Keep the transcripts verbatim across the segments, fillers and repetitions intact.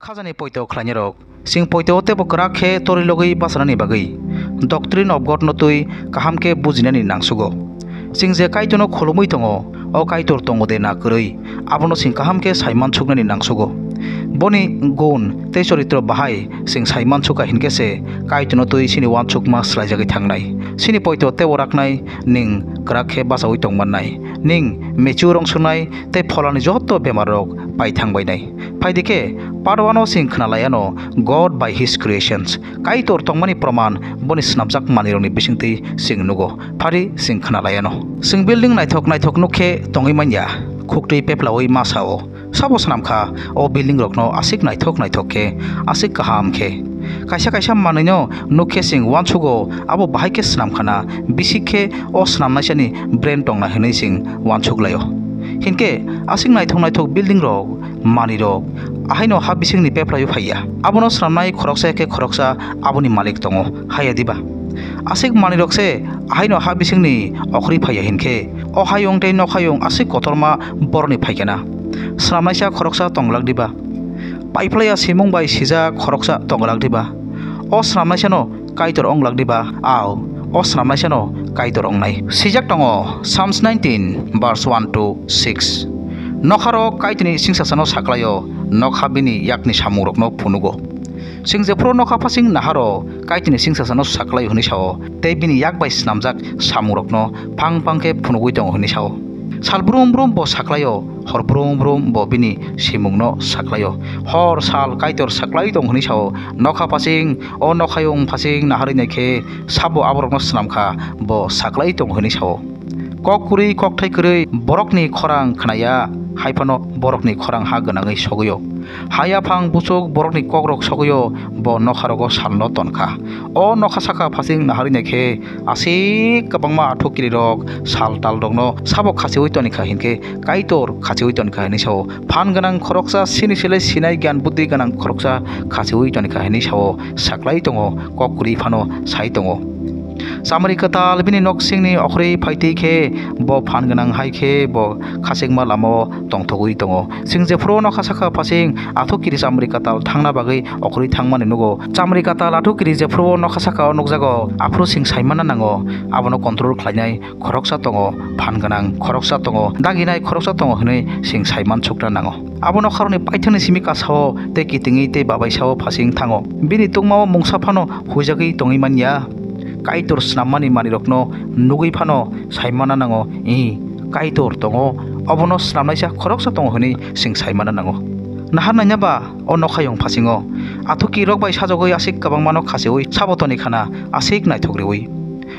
Khajani poito khlainairok, chwng poito teibo kwrak khe torwi logwi bachanani bagwi Doctrine of God no twi kaham khe bujinani nangsugo. Chwng je Kaitorno khulumwi tongo, o Kaitor tongo de na kwrwi, abono chwng kaham khe sai mansuknani nangsugo. Boni gun tei choritro bahai chwng sai mansukha hinkhe se Kaitorno twi chini uansukma swlaijagwi thangnai. Chini poito teibo raknai, nwng kwrak khe bachaui tongmannai. Nwng mature wng swngnai tei pholani joto bemarrok pai thangbainai. Phaidi khe part one o chwng khwnalaiano God by His creations. Kaitor tongmani proman boni swnamjak manwirokni bisingtwi chwng nugo. Phari chwng khwnalaiano. Chwng building naithok naithok nuk khe tongwi manya, khuktwi peplaui ma sao. Sabo swnam kha o building rokno aswk naithok naithok khe, aswk kaham khe. Kaisa kaisa manwino nuk khe chwng uansugo, abo bahai khe swnam khana, bisik khe o swnamnaisani brain tongna hinwi chwng uansuk laio. Hinkhe aswk naithok naithok building rok, manwirok, ahaino ha bisingni peplaio phaiya. Abono swnamnai khoroksa khe khoroksa aboni malik tongo, haiya diba? Aswk manwirok se ahaino ha bisingni okhorwi phaiya hinkhe, o hayung tei nokhayung aswk kotorma boroni phaikena. Swnamnaisa khoroksa tonglak diba? Paiphlaiya simung bai sijak khoroksa tonglak diba? O swnamnaisano Kaitor onglak diba? Ao, o swnamnaisano Kaitor ongnai. Sijak tongo Psalms nineteen verse one to six. Nokharo Kaitorni singsasano saklaio, nokha bini yakni samungrokno phunugo. Chwng jephuru nokha phasing naharo Kaitorni singsasano saklaio hwnwi sao, tei bini yak bai swnamjak samungrokno phang phang khe phunugwi tongo hwnwi sao. Sal brum brum bo saklaio, hor brum brum bo bini simungno saklaio. Hor sal Kaitor saklai tong hwnwi sao, nokha phasing, o nokhayung phasing naharwi naikhe sabo aborokno swnamkha, bo saklai tong hwnwi sao. Kok kwrwi kokthai kwrwi borokni khorang khnaya, hai phano borokni khorang ha gwnangwi sogwio. Hayaphang buchuk borokni kokrok sogwio, bo nokharogo salno tonkha. O nokha saka phasing naharwi naikhe aswk kwbangma athuk kirirok sal talrokno sabo khachiui tonikha hinkhe Kaitor khachiui tonikha hinwi sao. Phan gwnang khoroksa sini sele sinai gyan buddhi gwnang khoroksa khachiui tonikha hinwi sao. Saklai tongo, kok kwrwi phano sai tongo. Chamri kwtal bini noksingni okhorwi phaitwi khe bo phan gwnang hai khe bo khachikma lamao tongthogwi tongo. Chwng jephuru nokha saka phasing athuk kiri chamri kwtal thangna bagwi okhorwi thangmani nugo. Chamri kwtal athuk kiri jephuru nokha sakao nukjago, aphuru chwng saimanna nango, abono control khlainai khoroksa tongo, phan gwnang khoroksa tongo, daginai khoroksa tongo hwnwi chwng saiman sukna nango. Abono kharokni paithakni simi kasao tei kitingwi tei babai sao phasing thango. Bini tungmao mungsa phano huijagwi tongwi manya. Kaitor swnammani manwirokno nugwi phano saimanna nango, "Ih, Kaitor tongo, obono swnamnaisa khoroksa tongo," hwnwi chwng saimanna nango. Nahar naina ba o nokhayung phasingo athukirok bai sajagwi aswk kwbangmano khachiui sabo toni khana aswk naithok riui.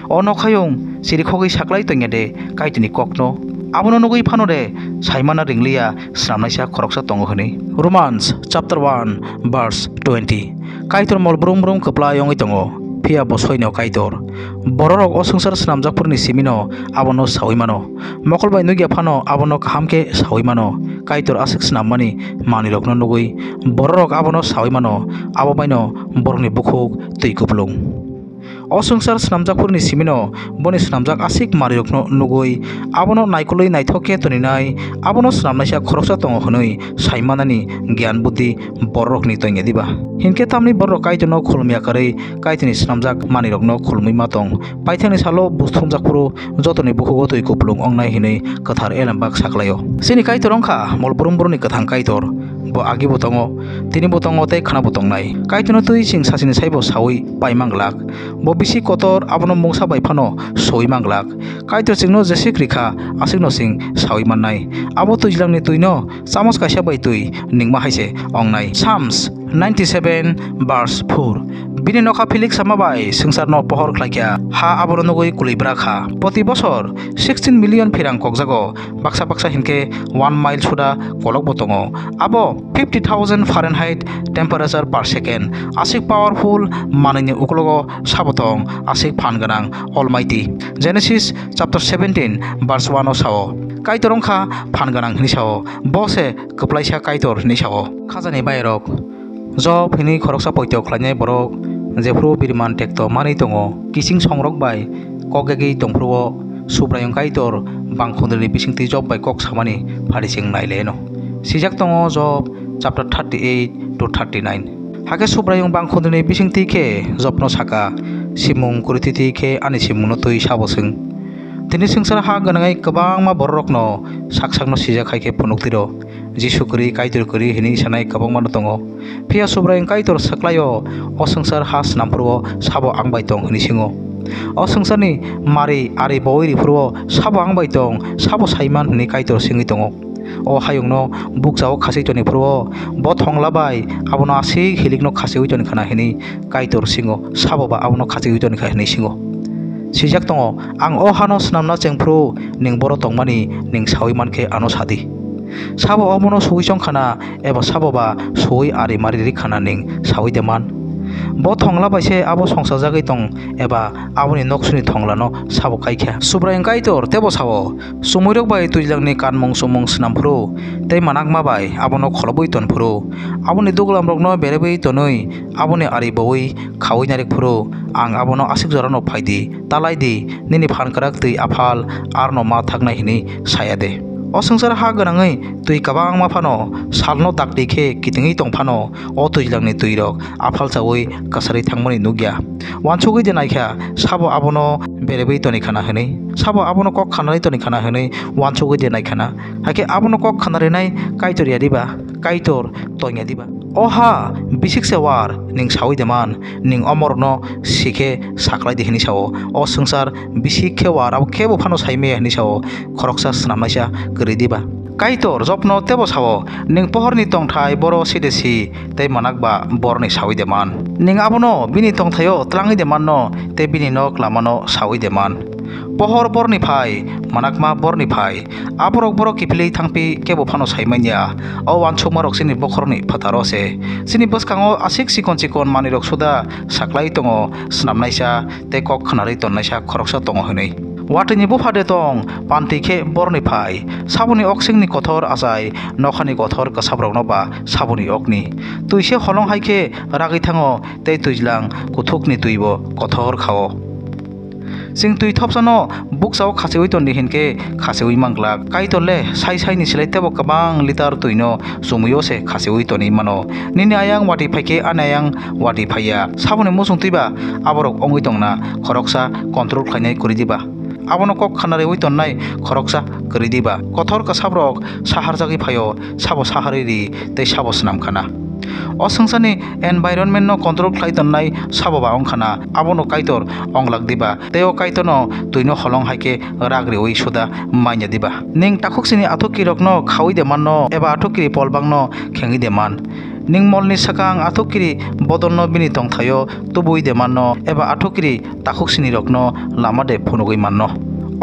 O nokhayung chirikhogwi saklai tongya de Kaitorni kokno? Abono nugwi phano de saimana ringliya swnamnaisa khoroksa tongo hwnwi? Romans chapter one verse twenty. Kaitor mol brum brum kwplai wngwi tongo, phiya bo soino Kaitor. Bororok o swngchar swnamjakphuruni simino abono saui mano. Mokol bai nukya phano abono kaham khe saui mano. Kaitor aswk swnammani manwirokno nugwi bororok abono saui mano, abo baino borokni bukhuk twi kupulung. O swngchar swnamjakphuruni simino boni swnamjak aswk manwirokno nugwi abono naikolwi naithok khe toninai, abono swnamnaisa khoroksa tongo hwnwi saimanani gyan buddhi bororokni tongya diba? Hinkhe tamni bororok Kaitorno khulumya kwrwi Kaitorni swnamjak manwirokno khulumwi ma tong. Paithakni salo buj thumjakphuru jotoni bukhugo twi kupulung wngnai hwnwi kwthar Elembak saklaio. Chini Kaitor wngkha mol brum brumni kwthang Kaitor. Bo agibo tongo, tinibo tongo tei khwnabo tongnai. Kaitorno twi chwng sachini saibo saui pai manglak. Bo bisi kotor, abono mungsa bai phano soi manglak. Kaitor chwngno jeswk rikha, aswkno chwng saui mannai. Abo twijlangni twino chamos kaisa bai twi ningma hai se wngnai. Psalms ninety-seven verse four. Bini nokha philik sama bai swngcharno pohor khlaikha, ha abono nugwi kwlwibra kha. Poti bosor sixteen million phirang kokjago, baksa baksa hinkhe one mile suda kolokbo tongo. Abo fifty thousand Fahrenheit temperature per second. Aswk powerful manwini uklogo sabo tong, aswk phan gwnang Almighty. Genesis chapter seventeen verse one o sao, Kaitor wngkha phan gwnang hwnwi sao, bo se kwplaisa Kaitor hwnwi sao. Khajani bayarok, Job hwnwi khoroksa poito khlainai borok jephru biriman tekto manwi tongo, kiching songrok bai kok yagwi tongphuru-o Subraiyung Kaitor bangkhundrwni bisingtwi Job bai kok samani phari chwng nai laino. Swijak tongo Job chapter thirty-eight to thirty nine. Hakhe Subraiyung bangkhundini bisingtwi khe Jobno saka, "Simung kwrwitwi khe ani simungno twi sabo swng." Tini swngchar ha gwnangwi kwbangma bororokno sak sakno sijak hai khe phunuk tiro. Jisu kwrwi, Kaitor kwrwi hwnwi sanai kwbangmano tongo. Phiya Subraiyung Kaitor swklaio, o swngchar ha snamphuru-o sabo ang bai tong hwnwi swngo. O swngcharni mari ari boui riphuru-o sabo ang bai tong, sabo saiman hwnwi Kaitor swngwi tongo. O hayungno bukcha-o khachwi toniphuru-o, bo thongla bai abono aswk hilikno khachiui toni khna hwnwi Kaitor singo, sabo ba abono khachiui toni kha hwnwi singo. Swijak tongo, "Ang o hano snamna chengphuru nwng boro tongmani nwng saui mankhe ano sadi." Sabo omono suui chong khna, eba sabo ba suui ari mari ri khna nwng saui de man? Bo thongla bai se abo songsajagwi tong, eba aboni noksuni thonglano sabo kaikha? Subraiyung Kaitor tebo sao, Chumuirok bai twijlangni kanmung chumung snamphuru, tei manakma bai abono kholobwi tonphuru, aboni duglamrokno berebwi tonwi, aboni ari boui khaui narikphuru, ang abono aswk jorano, 'Phai di, ta lai di, nini phan kwrak twi aphal arno ma thaknai,' hwnwi saya de? O swngchar ha gwnangwi twi kwbangma phano, salno dakti khe kitingwi tong phano, o twijlangni twirok aphal chaui kwcharwi thangmani nukya. Uansugwi de naikha, sabo abono berebwi toni khna hwnwi, sabo abono kok khanarwi toni khna hwnwi uansugwi de nai khna. Hakhe abono kok khnarinai Kaitor ya diba? Kaitor tong ya diba? O ha, bisik se war, nwng saui de man, nwng omorno sikhe saklai di hwnwi sao. O swngchar bisik khe war, abo kebo phano sai maya hwnwi sao. Khoroksa snamnaisa kwrwi diba? Kaitor Jobno tebo sao, "Nwng pohorni tongthai boro si de si, tei manak ba borni saui de man? Nwng abono bini tongthaio tlangwi de manno, tei bini nok lamano saui de man? Pohor borni phai, manakma borni phai, aborok borok kiphilwi thangphi kebo phano sai manya. O uansukmarok chini bokhorokni phataro se. Chini bwskango aswk chikon chikon manwirok suda saklai tongo, snamnaisa tei kok khnarwi tonnaisa khoroksa tongo hwnwi. Watwini bupha de tong, panti khe borni phai, saboni oksingni kothor achai, nokhani kothor kwsaprokno ba saboni okni. Twi se holong hai khe ragwi thango, tei twijlang kuthukni twibo kothor kha-o." Chwng twi thopsano bukcha-o khachiui ton di hinkhe khachiui man glak. Kaitor le sai saini slai tebo kwbang litar twino chumuio se khachiui tonwi mano. Nini ayang watwi phai khe ani ayang watwi phai ya. Saboni muchung twiba aborok wngwi tongna khoroksa control khlainai kwrwi diba? Abono kok khnariui tonnai khoroksa kwrwi diba? Kothor kwsaprok saharjagwi phaio, sabo saharwi ri tei sabo snam khana. O swngcharni environment no control khlai tonnai sabo ba wng khana, abono Kaitor wng glak diba? Tei o Kaitorno twino holong hai khe rak riui suda manya diba? Nwng takhuksini athukirokno khaui de manno eba athukiri polbangno khengwi de man? Nwng molni swkang athukiri bodolno bini tongthaio tubui de manno eba athukiri takhuksini rokno lama de phunugwi manno?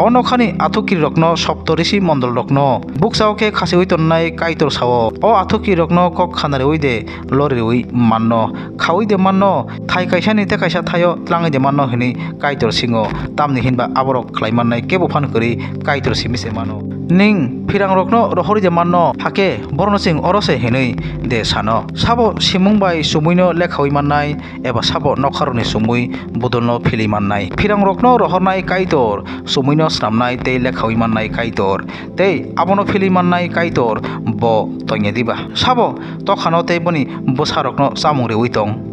O nokhani athukiri rokno, Sopto Rishi mondol rokno bukchao khe khachiui tonnai Kaitor sao, o athukiri rokno kok khanariui de loriui manno, khaui de manno, thai kaisani tei kaisa thaio tlangwi de manno hwnwi Kaitor singo, tamni hinba aborok khlai mannai kebo phan kwrwi Kaitor simi se mano. Nwng phirangrokno rohorwi de manno, hakhe borokno chwng oro se hwnwi de sano? Sabo simung bai chumuino lekhaui mannai, eba sabo nokharokni chumui bodolno philwi mannai? Phirangrokno rohornai Kaitor, chumuino snamnai tei lekhaui mannai Kaitor, tei abono philwi mannai Kaitor, bo tongya diba? Sabo tokhano tei boni bwsarokno chamung riui tong?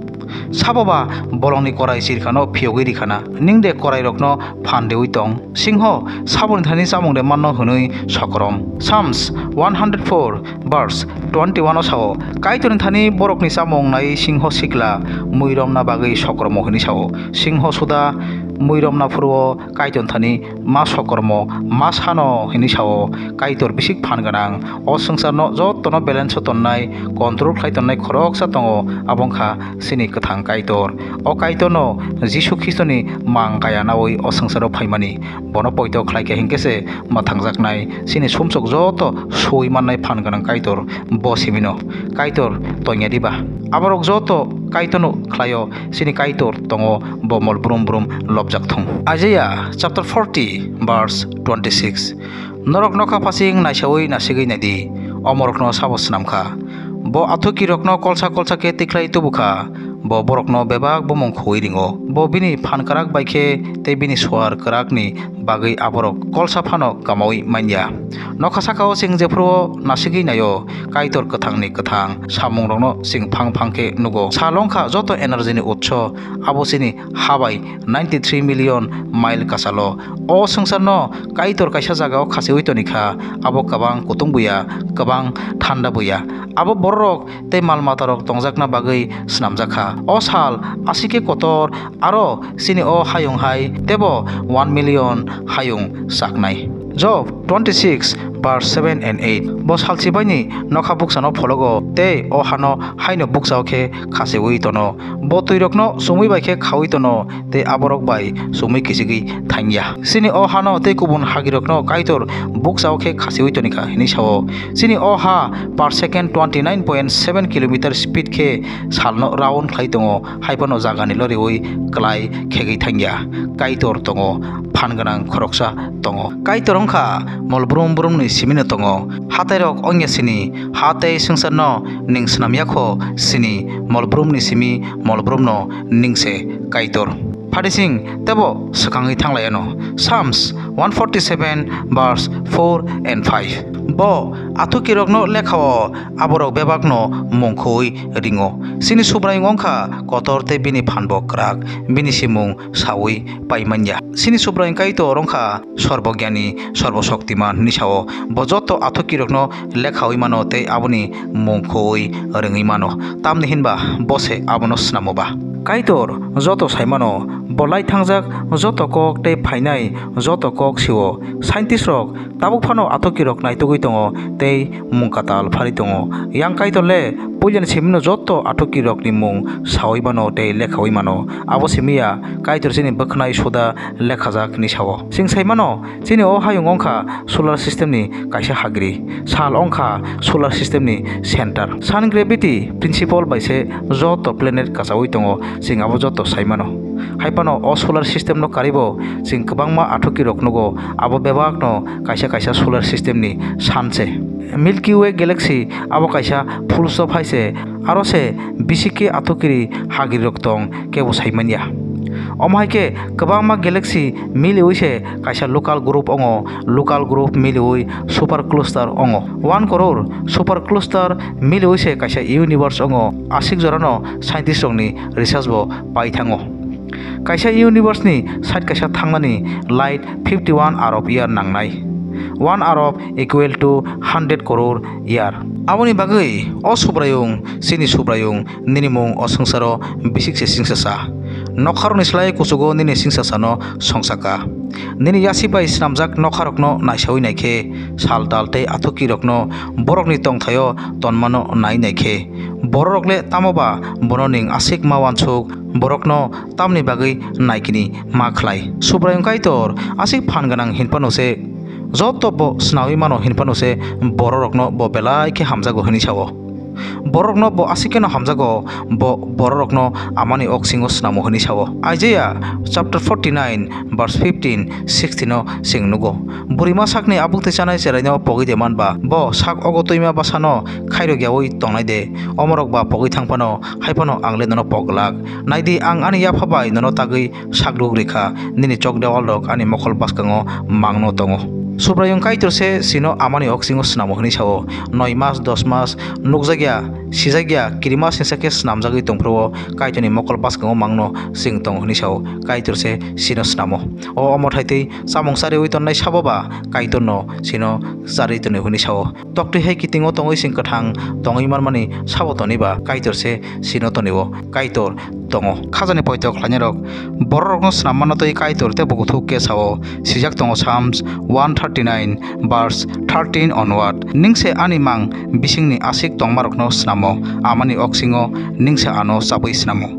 Sabo ba bolongni korai chirkhano phiyogwi rikhana? Nwng de korairokno phan riui tong? Singho saboni thani chamung de manno hwnwi sokrom. Psalms one hundred four verse twenty one o sao, Kaitorni thani borokni chamung nai singho sikla mui romna bagwi sokromo hwnwi sao. Singho suda mui romna phuru-o Kaitorni thani ma sokromo ma sano hwnwi sao. Kaitor bisik phan gwnang. O swngcharno jotono balance o tonnai, control khlai tonnai khoroksa tongo, abo wngkha chini kwthang Kaitor. O Kaitorno Jisu Khristoni mang kaya naui o swngcharo phaimani. Bono poito khlai khe hinkhe se mwthangjaknai. Chini sumsok joto sui mannai phan gwnang Kaitor, bo simino. Kaitor tongya diba? Aborok joto Kaitorno khlaio, chini Kaitor tongo, bo mol brum brum lobjak thung. Isaiah chapter forty verse twenty six. Norok nokha phasing naisaui nasigwi naidi, omorokno sabo snam kha. Bo athukirokno kolsa kolsa khe tikhlai tubu kha, bo borokno bebak bumung khuui ringo. Bo bini phan kwrak bai khe tei bini suar kwrakni bagwi aborok kolsa phano kamaui manya. Nokha saka-o chwng jephuru-o nasigwi naio, Kaitor kwthangni kwthang samungrokno chwng phang phang khe nugo. Sal wngkha joto energy-ni utso, abo chini ha bai ninety three million mile kwchalo. O swngcharno Kaitor kaisa jagao khasiui tonikha, abo kwbang kutung buya, kwbang thanda buya. Abo bororok tei mal matarok tongjakna bagwi swnamjak kha. O sal aswk khe kotor, aro chini o hayung hai teibo one million hayung chaknai. Job twenty six verse seven and eight. Bo salchibaini nokha buksano phologo tei o hano haino bukchao khe khasiui tono. Bo twirokno chumui bai khe khaui tono tei aborok bai chumui kichigwi thangya. Chini o hano tei kubun hagirokno Kaitor bukchao khe khasiui tonikha hinwi sao. Chini o ha per second twenty nine point seven kilometer speed khe salno round khlai tongo, hai phano jagani loriui kwlai khegwi thangya. Kaitor tongo, phan gwnang khoroksa tongo. Kaitor wngkha mol brum brumni simino tongo. Hatairok wngya sini, ha tei swngcharno ning swnamya kho sini, mol brumni simi mol brumno ning se Kaitor. Phatising teibo swkangwi thanglaiano. Psalms one forty seven verse four and five. Bo athukirokno lekha-o aborok bebakno mung khoi ringo. Chini Subraiyung wngkha kotor tei bini phanbo kwrak, bini simung saui paimanya. Chini Subraiyung Kaitor wngkha Sorbogyani, Sorbosoktiman hinwi sao. Bo joto athukirokno lekhaui mano tei aboni mung khoi rwngwi mano. Tamni hinba bo se abono snamo ba. Kaitor joto sai mano, bo lai thangjak joto kok tei phainai joto kok sio. Scientist rok tabuk phano athukirok naitugwi tongo tei mung katal phari tongo. Yang Kaitor le puilani simino joto athukirokni mung saui mano tei lekhaui mano. Abo simiya Kaitor chini bwkhnai suda lekhajak hinwi sao. Chwng sai mano, chini o hayung wngkha solar system ni kaisa hagri, sal wngkha solar system ni center. Sun gravity principle bai se joto planet kachaui tongo, chwng abo joto sai mano. Hai phano o solar system no karibo chwng kwbangma athukirok nugo, abo bebakno kaisa kaisa solar system ni san se. Milky Way galaxy abo kaisa full stop hai se, aro se bisik khe athukiri hagrirok tong kebo sai manya. Omo hai khe kwbangma galaxy miliui se kaisa local group ongo, local group miliui super cluster ongo. One crore super cluster miliui se kaisa universe ongo. Aswk jorano scientist rokni research bo pai thango. Kaisa universe ni side kaisa thangnani light fifty one arab year nangnai. One arab equal to hundred crore year. Aboni bagwi o Subraiyung, chini Subraiyung, nini mung o swngcharo bisik se singsasa. Nokharokni slai kuchugo nini singsasano songsaka. Nini yasi bai snamjak nokharokno naisaui naikhe, sal dal tei athukirokno borokni tongthaio tonmano nai naikhe, bororok le tamo ba bono ning aswk ma uansuk, borokno tamni bagwi naikini ma khlai. Subraiyung Kaitor aswk phan gwnang hinphano se, joto bo swnaui mano hinphano se, bororokno bo belai khe hamjago hwnwi sao. Borokno bo aswk kheno hamjago, bo bororokno amani oksingo snamo hwnwi sao. Isaiah chapter forty nine verse fifteen sixteen o chwng nugo. Burima sakni abuk twi chanai cheraino pogwi de manba, bo sak ogo twima bwsano khairok yaui tongnai de, omorok ba pogwi thang phano, hai phano ang le nono pok glak. Nai di, ang ani yapha bai nono tagwi sakduk rikha, nini chokdeualrok ani mokol bwskango mangno tongo. Subraiyung Kaitor se chino amani oksingo snamo hwnwi sao. Noi mas, dos mas nukjakya, sijakya, kirima singsa khe snamjagwi tongphuru-o Kaitorni mokol bwskango mangno chwng tongo hwnwi sao. Kaitor se chino snamo. O omo thaitwi chamung chariui tonnai sabo ba Kaitorno chino chariui tonwi hwnwi sao. Toktwi hai kitingo tongwi chwng kwthang tongwi manmani sabo toniba Kaitor se chino tonio, Kaitor tongo. Khajani poito khlainairok bororokno snam manna twi Kaitor tei bukuthuk khe sao. Sijak tongo Psalms one thirty nine verse thirteen onward, "Ning se ani mang bisingni aswk tongmarokno snamo, amani oksingo ning se ano chabwi snamo."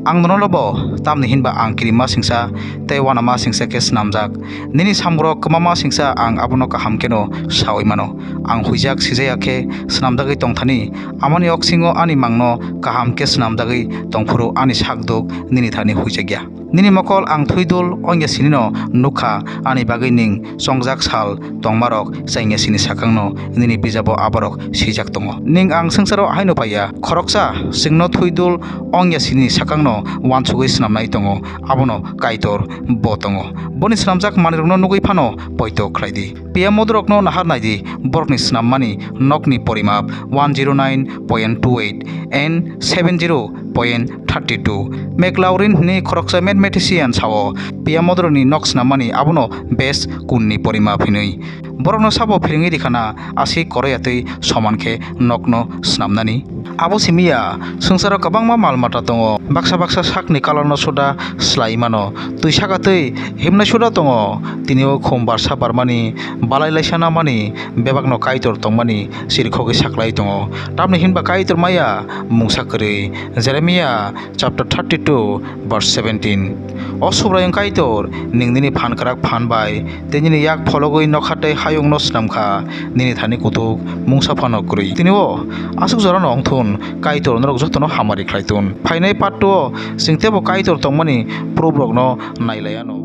Ang nono lobo, tamni hinba ang kirima singsa tei uanama singsa khe snamjak. Nini samungrok kwmama singsa ang abono kaham kheno saui mano. Ang huijak sijaya khe snamjagwi tongthani, amani oksingo ani mangno kaham khe snamjagwi tongphuru ani sakduk nini thani huijakya. Nini mokol ang thwidul ongya sinino nukha, ani bagwi ning chongjak sal tongmarok chengya sini sakangno nini bijabo aborok swijak tongo. Ning ang swngcharo haino paiya, khoroksa chwngno thwidul ongya sini sakangno uansugwi snamnai tongo, abono Kaitor bo tongo. Boni snamjak manwirokno nugwi phano poito khlai di. Piya modorokno nahar nai di, borokni snammani nokni porimap one zero nine point two eight and seven zero point thirty two. McLaurin hwnwi khoroksa mathematician sao, piya modorokni nok snammani abono base kunni porimap hwnwi. Borokno sabo philingwi rikha na, aswk koroi atwi soman khe nokno snamnani. Abo simi ya, swngcharo kwbangma mal mata tongo, baksa baksa sakni kalarno suda slai mano, twi saka twi himnai suda tongo, tini o khum barsa barmani, balai laisa namani, bebakno Kaitor tongmani sirikhogwi saklai tongo. Tamni hinba Kaitor maya mungsa kwrwi. Jeremia chapter thirty-two, verse seventeen. O Subraiyung Kaitor, nwng nini phan kwrak phan bai tei nini yak phologwi nokha tei hayungno snam kha, nini thani kuthuk mungsa phano kwrwi. Tini o aswk jorano wng thun, Kaitor norok jotono hamari khlai thun. Phainai part two o chwng teibo Kaitor tongmani proof rokno nai lai anw.